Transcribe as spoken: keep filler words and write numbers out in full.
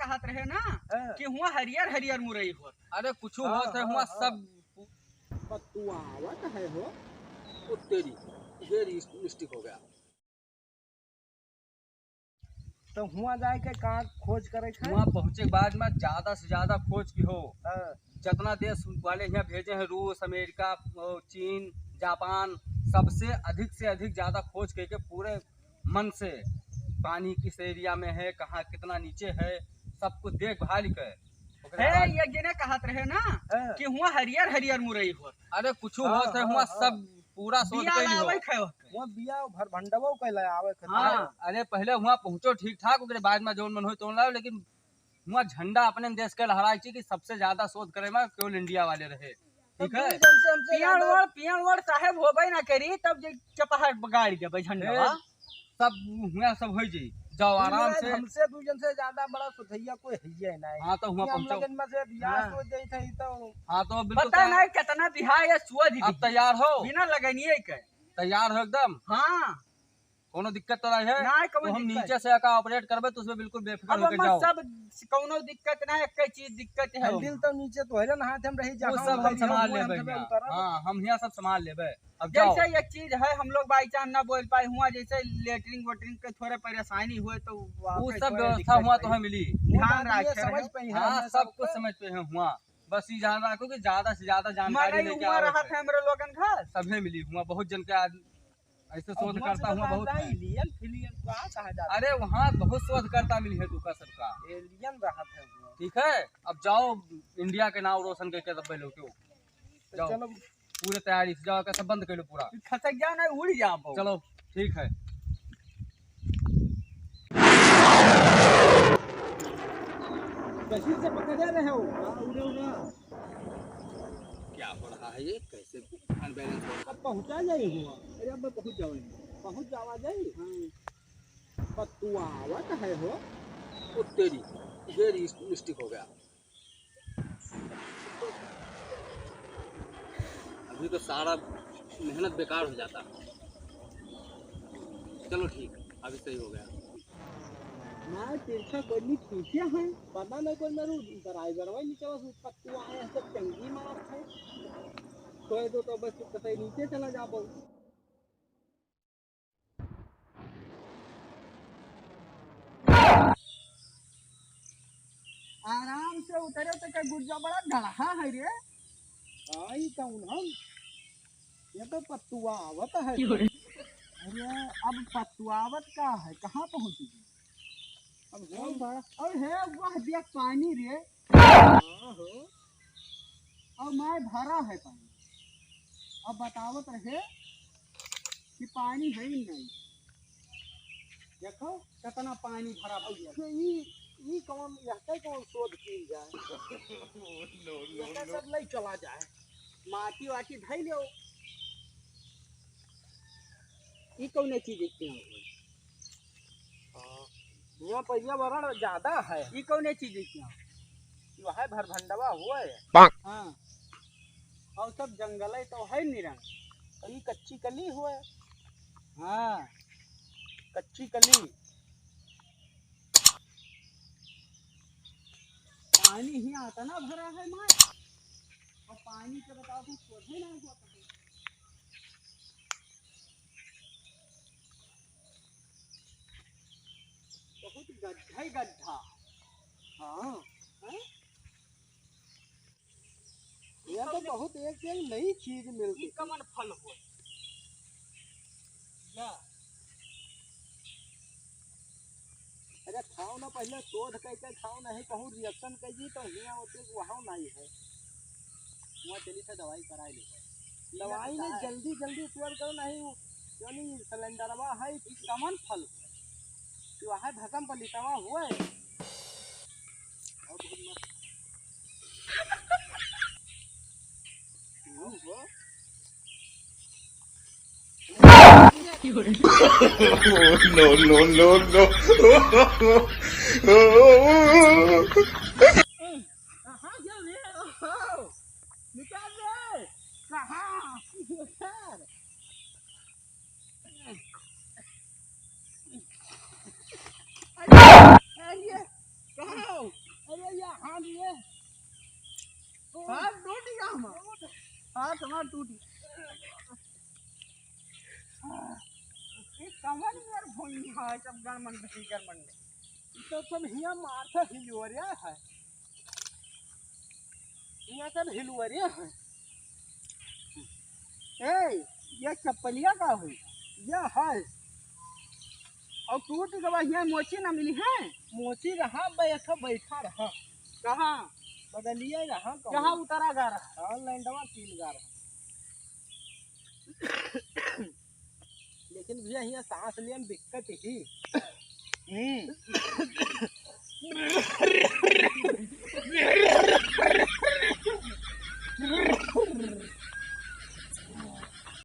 कहत रहे ना हाँ। कि हुआ हरियर हरियर मुरई होत। अरे कुछ हाँ, होत है, हाँ, हुआ हाँ। सब पतुआवत है हो। ओ तेरी, ये मिस्टेक हो गया। तो हुआ जाए के का खोज करे थे? हुआ पहुँचे के बाद में ज्यादा से ज्यादा खोज की हो। हाँ। जितना देश वाले यहाँ भेजे हैं, रूस, अमेरिका, अ, चीन, जापान, सबसे अधिक से अधिक ज्यादा खोज करके पूरे मन से पानी किस एरिया में है, कहाँ कितना नीचे है, सब कुछ देखभाल के ओकरे है, बाद ये जिने कहत रहे ना हाँ। कि हुआ हरियर हरियर मुरई होत। अरे कुछ हाँ, होत है, हाँ, हुआ हाँ। सब पूरा शोध बिया कैली हो। लावे खाए होत। वो बिया भर भंडवो के ले आवे खातिर। हाँ। अरे, अरे पहले हुआ पहुँचो ठीक ठाक, ओकरे बाद में जौन मन होई तौन लाओ, लेकिन हुआ झंडा अपने देश के लहराए चाहिए कि सबसे ज्यादा शोध करे में केवल इंडिया वाले रहे। ठीक है? पियन वड़, पियन वड़ साहेब होबे ना करी, तब जे चपहार गाड़ी देबे झंडा। ए, सब हुआ सब हो जाई। जाओ आराम से। हमसे दू जन से ज्यादा बड़ा सुधैया कोई है ही नहीं। हाँ, तो हुआ पहुँचो। जन्म से बियाह हाँ। सोच जाई था, ई तो हाँ, तो बिल्कुल पता तैयार। नहीं कितना बिहार या सोच अब तैयार हो। बिना लगनिए के। तैयार हो एकदम। हाँ। कोनो दिक्कत तो नहीं है? नहीं, कोनो तो हम दिक्कत। नीचे से आका ऑपरेट करबे, तो उसमें बिल्कुल बेफिक्र अब होके हम जाओ। सब कोनो दिक्कत ना, एक ही चीज दिक्कत है। हैंडल तो नीचे तो है ना, हाथ हम रही वो जहाँ सब हम हमारी संभाल हो, लेबे हम यहाँ। उतरब। हाँ, हम यहाँ सब संभाल लेबे। अब जाओ। जैसे एक चीज है, हम लोग बाई चांस ना बोल पाए हुआ, जैसे लेटरिन वेटरिन के थोड़ा परेशानी हुए तो वो वापस सब थोड़ा व्यवस्था दिक्कत हुआ तो है। हमें मिली। ध्यान वो तो ये रखे समझ रहे। पे ही है, हाँ, हमने सब कुछ सबको। समझ पे है हुआ। बस ये ध्यान रखो कि ज्यादा से ज्यादा जानकारी मरई लेके हुआ आओ रहा इसे। था हमरे लोगन घर। सभे मिली हुआ, बहुत जन के आज ऐसे अब शोध हुआ करता से हुआ तो बहुत है। एलियन फिलियन कहाँ कहा जाता अरे है? वहाँ बहुत शोधकर्ता मिली है तुका सबका। एलियन रहत है हुआ। ठीक है, अब जाओ इंडिया के नाम रोशन करके तब लौटो। तो जाओ। चलो। पूरे तैयारी से जाओ, कैसे बंद कर लो पूरा। खसक जाओ ना, उड़ जाओ। चलो, ठीक है। कशी से पकड़े रहे हो? हाँ, उड़े उड़ा। क्या हो रहा है ये? कैसे अनबैलेंस हो रहा है? अब पहुँचा जाए हुआ। अरे अब पहुँच जाओ, पहुँच जावा जाए। हाँ। पतुआवत है हो। ओ तेरी, ये मिस्टेक हो गया। अभी तो सारा मेहनत बेकार हो जाता। चलो ठीक, अभी सही हो गया। मार तिरछा कोई नहीं खींचे हैं, पता नहीं कोई मेरू ड्राइवर वही नीचे बस ऊपर तू आए हैं, सब चंगी मार है। कोई दो तो बस कतई नीचे चला जा बहु। आराम से उतरे तो का गुर्जा बड़ा गढ़ा है रे। आई कौन हम? ये तो पतुआवत है। क्यों रे? अरे अब पतुआवत का है, कहाँ पहुँच गई? अब हम बड़ा और है वह देख पानी रे। हाँ हो। और मैं भरा है पानी। अब बतावत रहे कि पानी है ही नहीं। देखो कितना पानी भरा पड़ गया। अच्छा, ई, ई कौन, यह कौन शोध की जाए? No, no, यह no। सब ले चला जाए, माटी वाटी धई लो। ई कौन चीज इतना हो? हाँ। यहाँ पर्यावरण ज्यादा है। ई कौन चीज इतना? यो है भरभंडवा हुआ है। हाँ। और सब जंगल है तो है निरंग। ई कच्ची कली हुआ है। हाँ। कच्ची कली। पानी ही आता ना भरा है माय। और पानी के बताओ तुम सोझे ना हुआ कहीं। बहुत गड्ढा ही गड्ढा। हाँ। हैं? यहाँ तो बहुत एक एक नई चीज मिलती। ई कमन फल हुआ? या। अरे खाओ ना, पहले शोध करके खाओ, नहीं कहूँ रिएक्शन कर दी तो हियाँ होते वहाँ नहीं है। वहाँ चली से दवाई कराई ले। दवाई नहीं, जल्दी जल्दी शोध करो, नहीं वो यानी सिलेंडरवा है, ई कमन फल हुआ? कि वहाँ भसम पर लिटावा हुआ है। और बहुत मस्त। No, no, no, no। कहाँ गया रे? निकाल रे। कहाँ? निकाल। अरे, अरे, कहाँ हो? हाथ हमार टूटी। ये कवन यार भुइयाँ है, सब गड़मंड ही गड़मंड। ये तो सब हियाँ मारता हिलोरिया है। हियाँ सब हिलोरिया है। ए, ये चप्पलिया का हुई? ये है। और टूट गवा, हियाँ मोची ना मिली है। मोची रहा, बैठा, बैठा रहा। कहाँ? बगलिए रहा, कहाँ? उतरा गा रहा? हाँ, लैंडवा कीन गा रहा। लेकिन भैया, हियाँ सांस लेन दिक्कत ही। हम्म।